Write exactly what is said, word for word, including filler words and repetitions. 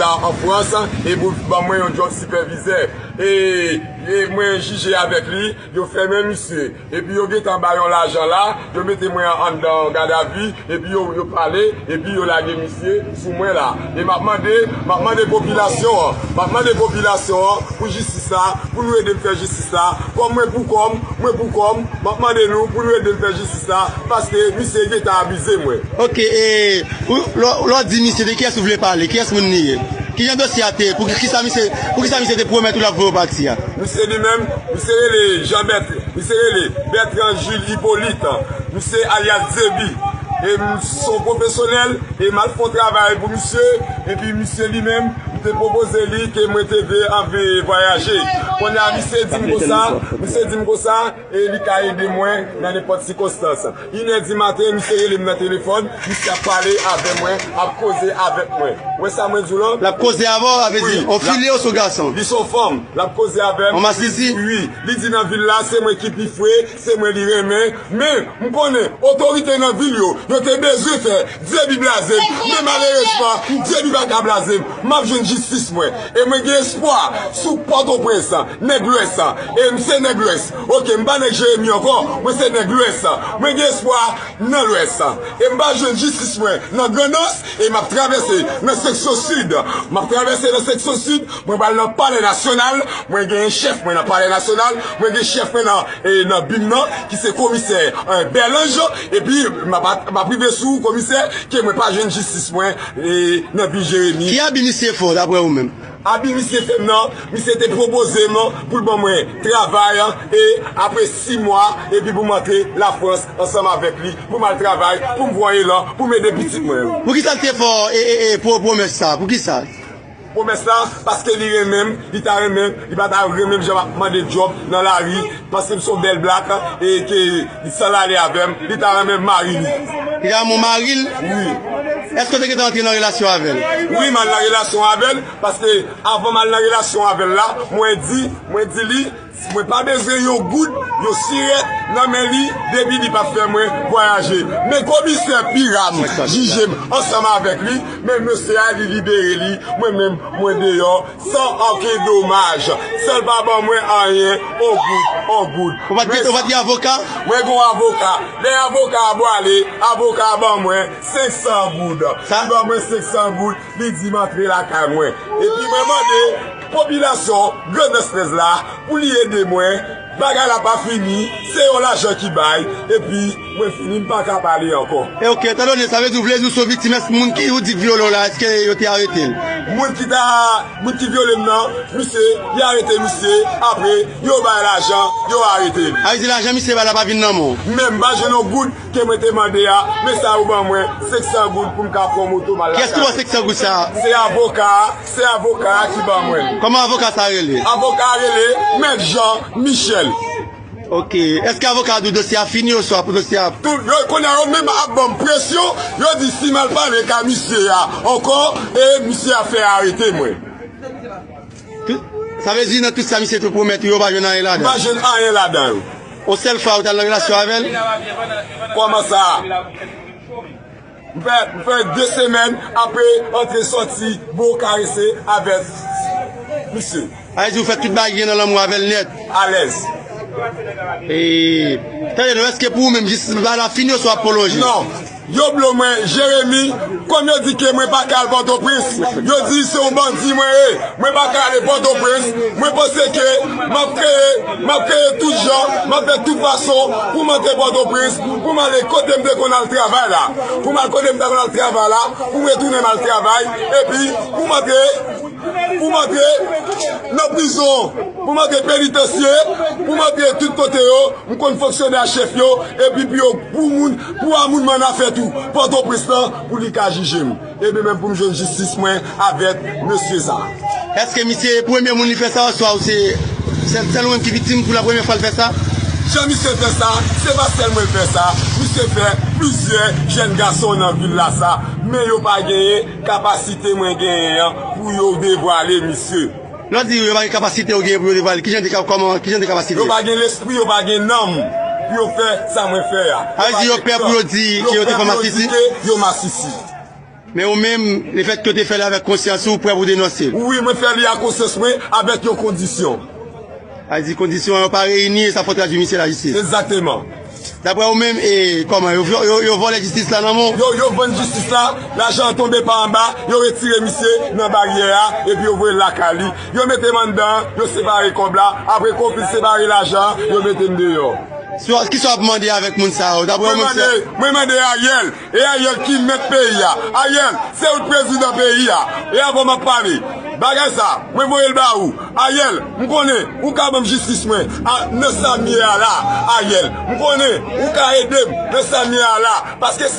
an Frans, e pou ban mwen yon djòb sipèvizè. E, e mwen jije avèk li, yo fèmen misye. Epi yo gentan ba yon lajan la, yo mete mwen anndan gadavi, epi yo, yo pale, epi yo lage misye sou mwen la. E m ap mande, m ap mande popilasyon an, m ap mande popilasyon an pou jistis la, pou nou ede m fè jistis la. Kòm mwen pou kò m, mwen pou kò m, m ap mande nou pou nou ede m fè jistis la, paske misye gentan abize mwen. Ok, e, ou, lè, lè w di misye, de kiyès ou vle pale? Kiyès moun li ye? Kijan dosye a te ye? Pou ki, kisa misye, pou kisa misye te pwomèt ou l ap voye w pati a? Misye li menm, misye rele Jean Bert-, misye rele Bertrand Jules Hyppolite. Misye alyas Dzebi. E m se yon pwofesyonèl, e m al fè yon travay pou misye, epi misye li menm, m te pwopoze li ke mwen te vle anvi vwayaje. Kounye a, misye di m konsa, misye di m konsa, e li ka ede mwen nan nenpòt sikonstans. Inè di maten, misye rele m nan telefòn, misye ap pale avè mwen, ap koze avèk mwen. Ou wè sa mwen di w lan? L ap koze avè w, sa vle di, wi, yon fi l ye oswa gason? Li se yon fanm, l ap koze avè m. Yon masisi? Wi, li di nan vil la, se mwen ki pi fre, se mwen li renmen. Men, m konnen, otorite nan vil yo, yo te bezwen fè Dzebi blaze m. Men malerezman, Dzebi pa ka blaze m. M ap jwenn jistis mwen. E mwen gen espwa sou Pòtoprens, Nèglwès, e m se Nèglwès. Ok, m pa nèg Jeremi ankò, mwen se Nèglwès. Mwen gen espwa nan Lwès. E m pa jwenn jistis mwen nan Grandans, e m ap travèse nan seksyon Sid. M ap travèse nan seksyon Sid, mwen pral nan Palè Nasyonal, mwen gen chèf mwen nan Palè Nasyonal, mwen gen chèf mwen nan, e, nan bim nan, ki se komisè, e, Bèlanj, epi m ap, m ap rive sou komisè, ke mwen pa jwenn jistis mwen, e, nan vil Jeremi. Ki abi misye fè w, daprè ou menm? Abi misye fè m nan, misye te pwopoze m pou l ban mwen travay, e apre sis mwa, epi pou m antre Lafrans ansanm avèk li, pou m al travay, pou m voye lan, pou m ede pitit mwen. Poukisa l te fè w, e, e, e, pwo-, pwomès sa? Poukisa? Pwomès la, paske li renmen m, li ta renmen, li pa ta renmen m jan m ap mande djòb nan lari, paske m se yon bèl blak, e ke li san l ale avè m, li ta renmen m mari li. Li ta renmen w mari l? Wi. Èske w te gentan antre nan relasyon avè l? Wi, m al nan relasyon avè l, paske avan m al nan relasyon avè l la, mwen di, mwen di li, mwen pa bezwen yon goud, yon sirèt nan men li, depi li p ap fè mwen vwayaje. Men komisè Piram jije m ansanm avèk li, men mesye a, li libere li, mwen menm, mwen deyò, san okenn domaj. Sèl pa ban mwen anyen, on goud, on goud. Ou pa t gen, ou pa t gen avoka? Mwen gen yon avoka. Lè avoka a pwale, avoka a ban mwen senk san goud. Sa? Li ban mwen senk san goud, li di m antre lakay mwen. Epi mwen mande popilasyon Grandans trèz la pou li ede mwen. Bagay la pa fini, se yon lajan ki bay, epi mwen fini, m pa ka pale ankò. E ok, etan done sa vle di w vle di w se yon viktim, èske moun ki ou di k vyole w la, èske yo te arete l? Moun ki ta, moun ki vyole m nan, misye, yo arete misye, apre, yo bay lajan, yo arete l. A vle di lajan misye bay la pa vin nan men w? Men m pa jwenn yon goud ke mwen te mande a, men sa yo ban mwen, senk san goud pou m ka pran moto m al lakay. Kiyès ki ba w senk san goud sa a? Se avoka a, se avoka a ki ban mwen. Kòman avoka sa a rele? Avoka a rele Mèt Jean Michel. Ok. Èske avoka a di w dosye a fini oswa pou dosye a? Tout, yo, kounye a, yo menm ap ban m presyon, yo di si m al pale ka misye a ankò, e misye ap fè arete mwen. Tout, sa vle di nan tout sa misye te pwomèt ou, yo pa jwenn anyen ladan? M pa jwenn anyen ladan yo. Yon sèl fwa ou t al nan relasyon avè l? Kòman sa? M fè, m fè de semèn apre antre sòti, bo karese avèk misye. Sa vle di ou fè tout bagay gen nan lanmou avè l nèt? Alèz. E, tande non, èske pou ou menm jistis la fini oswa ap pwolonje? Non. Yo blo mwen, Jeremi, kòm yo di ke mwen pa ka al Pòtoprens, yo di se yon bandi mwen ye, mwen pa ka ale Pòtoprens, mwen panse ke m ap kreye, m ap kreye tout jan, m ap fè tout fason pou m antre Pòtoprens, pou m ale kote m te konn al travay la, pou m al kote m te konn al travay la, pou m retounen m al travay, epi pou m antre, pou m antre nan prizon, pou m antre penitansye, pou m antre tout kote yo, m konn fonksyonè a chèf yo, epi pou yo, pou moun, pou a moun m annafè tou, Pòtoprens lan, pou li ka jije m. Epi menm pou m jwenn jistis mwen avèk mesye sa. Èske misye premye moun li fè sa, oswa ou se sèl, sèl ou menm ki viktim pou la premyè fwa l fè sa? Jan misye fè sa, se pa sèl mwen l fè sa. Misye fè plizyè jèn gason nan vil la sa, men yo pa genyen kapasite mwen genyen an pou yo devwale misye. Lè w di yo pa gen kapasite yo genyen pou yo devwale, kijan de ka-, kòman, kijan de kapasite? Yo pa gen lespri, yo pa gen nanm pou yo fè sa mwen fè a. Sa vle di yo pè pou yo di ke yo te fè masisi? Yo pè pou yo di ke yo masisi. Men ou menm, lefètke w te fè l avèk konsyans ou, ou prè pou denonse l? Wi, mwen fè li ak konsyans mwen, avèk yon kondisyon. Sa vle di kondisyon an yo pa reyini e sa fè w tradui misye lajistis? Egzakteman. Daprè ou menm, e kòman? Yo, yo, yo vòlè jistis la nan men w? Yo, yo vann jistis la, lajan an tonbe pa anba, yo retire misye nan baryè a, epi yo voye l lakay li. Yo mete m anndan, yo separe kòb la, apre ke yo fin separe lajan an, yo mete m deyò. Ki sa w ap mande avèk moun sa yo? Daprè ou menm, se... Mwen mande, mwen mande Ariel, e Ariel ki mèt peyi a. Ariel, se ou k prezidan peyi a. E avan m ap pale, bagay sa, mwen voye l ba ou. Ariel, m konnen ou ka ban m jistis mwen a, nan sa m ye a la. Ariel, m konnen ou ka ede m nan sa m ye a la. Paske